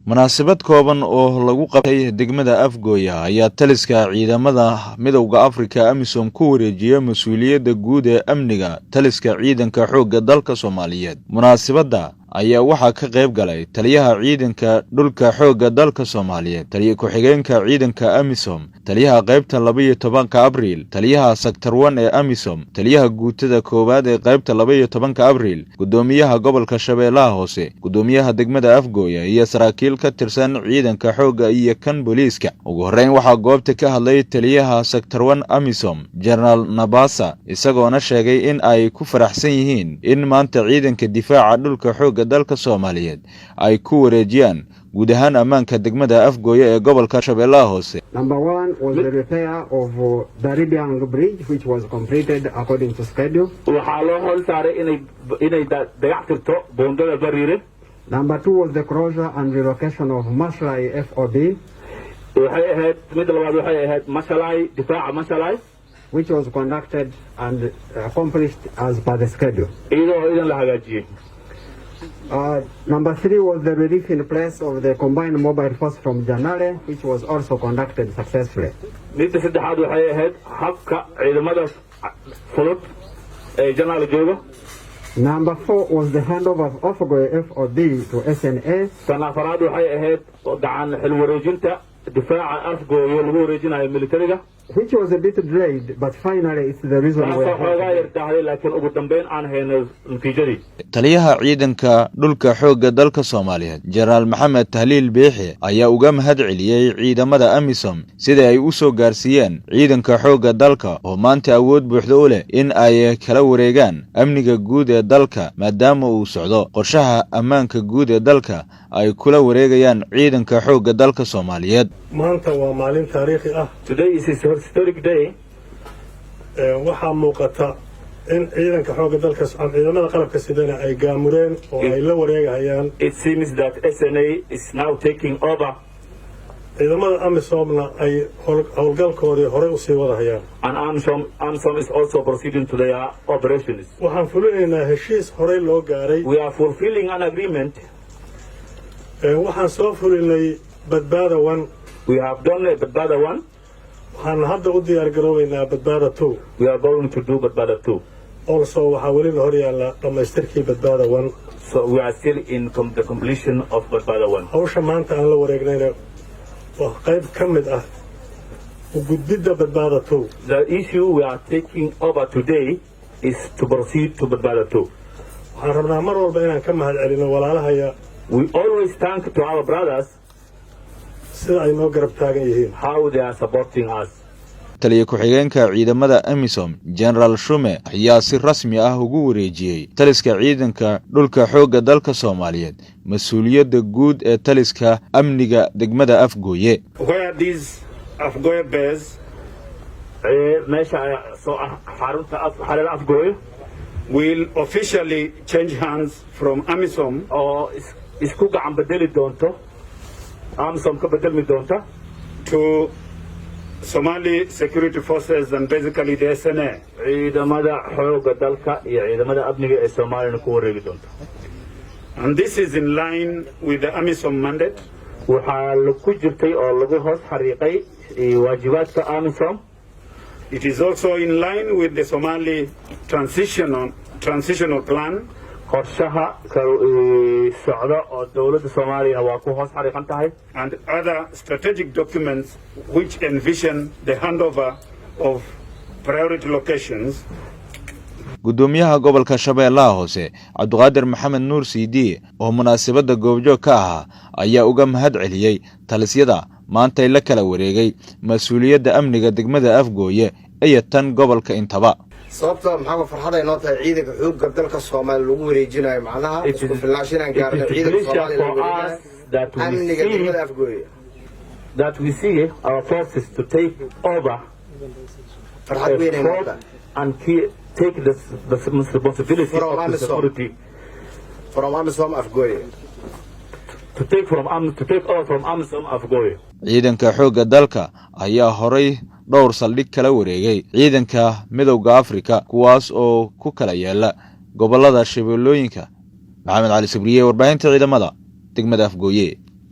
Munaasabad kooban oo lagu qabtay degmada Afgooya ayaa taliska ciidamada Midowda Afrika AMISOM ku wareejiyay mas-uuliyadda guud ee amniga taliska ciidanka xoogga dalka Soomaaliyeed. Munaasabadda ayaa waxaa ka qayb galay taliyaha ciidanka dhulka xoogga dalka Soomaaliyeed, taliya ku-xigeenka ciidanka AMISOM, taliyaha qaybta 12-ka Abriil, taliyaha Sector 1 ee AMISOM, taliyaha guutada koowaad ee qaybta 12-ka Abriil, guddoomiyaha gobolka Shabeellaha Hoose, guddoomiyaha degmada Afgooya iyo saraakiil ka tirsan ciidanka xoogga iyo kan booliiska. Ugu horreyn waxaa goobta ka hadlay taliyaha Sector 1 AMISOM, Jenaraal Nabasa, isagoona sheegay in ay ku faraxsan yihiin in maanta ciidanka difaaca dhulka xoogga dalka Soomaaliyeed ay ku wareejiyaan guud ahaan ammaanka degmada Afgooye ee gobolka Shabeellaha Hoose. Number one was the repair of the Ribiang Bridge, which was completed according to schedule. Waxaa loo xil saaray inay dayactirto buundada Bariire. Number two was the closure and relocation of Masalai FOB, Waxay ahayd midda labaad, waxay ahayd Mashalay, difaaca Mashalay, which was conducted and accomplished as per the schedule. Iyadoo idan la hagaajiyey. Number three was the relief in place of the combined mobile force from Janale, which was also conducted successfully. Midda saddexaad waxay ahayd habka ciidamada fudud ee Janaale jooga. Number four was the handover of Afgoye FOB to SNA. Tan afaraad waxay ahayd gacan xil wareejinta difaaca Afgooyo lagu wareejinayo militariga, which was a bit delayed, but finally it's the reason we taasoo are xoogaa here. yar daahday, laakiin ugu dambeyn aan hayno natiijadii. Taliyaha ciidanka dhulka xoogga dalka Soomaaliyeed, Jenaraal Maxamed Tahliil Biixi, ayaa uga mahad celiyey ciidamada AMISOM sida ay u soo gaarsiiyeen ciidanka xoogga dalka oo maanta awood buuxda u leh in ay kala wareegaan amniga guud ee dalka, maadaama uu socdo qorshaha ammaanka guud ee dalka ay kula wareegayaan ciidanka xoogga dalka Soomaaliyeed. Maanta waa maalin taariikhi ah. Today is a historic day. Waxaa muuqata in ciidanka xoogga dalka ama ciidamada qalabka sidana ay gaamureen oo ay la wareegahayaan. It seems that SNA is now taking over ciidamada AMISOMna ay howlgalkoodii horey usii wadahayaan. and AMISOM is also proceeding to their operations. Waxaan fulinaynaa heshiis horey loo gaaray. We are fulfilling an agreement. Waxaan soo fulinay Badbaada 1. We have done a Badbaada 1. Waxaan hadda u diyaar garoobaynaa Badbaada 2. We are going to do Badbaada 2. Also waxaa welina hor yaalla dhammaystirkii Badbaada 1. So we are still in the completion of Badbaada 1. Hawsha maanta aan la wareegnayna waa qayb ka mid ah u gudbidda Badbaada 2. The issue we are taking over today is to proceed to Badbaada 2. Waxaan rabnaa mar walba inaan ka mahad celino walaalahaya We always thank to our brothers sida ay noo garab taagan yihiin. how they are supporting us. Taliya ku-xigeenka ciidamada AMISOM, Jenaraal Shume, ayaa si rasmi ah ugu wareejiyey taliska ciidanka dhulka xoogga dalka Soomaaliyeed mas-uuliyadda guud ee taliska amniga degmada Afgooye. Where this Afgoye base Meesha soo ah xarunta xarada Afgooye will officially change hands from AMISOM oo isku gacan bedeli doonto, AMISOM ka bedelmi doonta to Somali security forces and basically the SNA. Ciidamada xoogga dalka iyo ciidamada amniga ee Soomaaliyana ku wareegi doonta. And this is in line with the AMISOM mandate Waxaa ku jirtay oo lagu hoos xariiqay waajibaadka AMISOM. It is also in line with the Somali transitional plan. Qorshaha socda oo dowladda Soomaaliyana waa ku hoos xariiqan tahay and other strategic documents which envision the handover of priority locations. Guddoomiyaha gobolka Shabeellaha Hoose, Cabdiqaadir Maxamed Nuur Siidi, oo munaasabadda goobjoog ka ahaa, ayaa uga mahad celiyey talisyada maantay la kala wareegay mas-uuliyadda amniga degmada Afgooye iyo tan gobolka intaba. Sababta maxaa farxad ay noo tahay ciidanka xoogga dalka Soomaaliya lagu wareejinayo, macnaha isku filnaansho inaan gaarno, ciidanka Soomaaliya lagu wareejinayo amniga degmada Afgooye. That we see our forces to take over farxad weyn ay noo tahay and take the responsibility from of the AMISOM. security from AMISOM Afgooye. To take over from AMISOM Afgooye. Ciidanka xoogga dalka ayaa horay dhowr saldhig kala wareegay ciidanka Midowda Afrika, kuwaas oo ku kala yaala gobollada Shabeellooyinka. Maxamed Cali Sabriye, warbaahinta ciidamada, degmada Afgooye.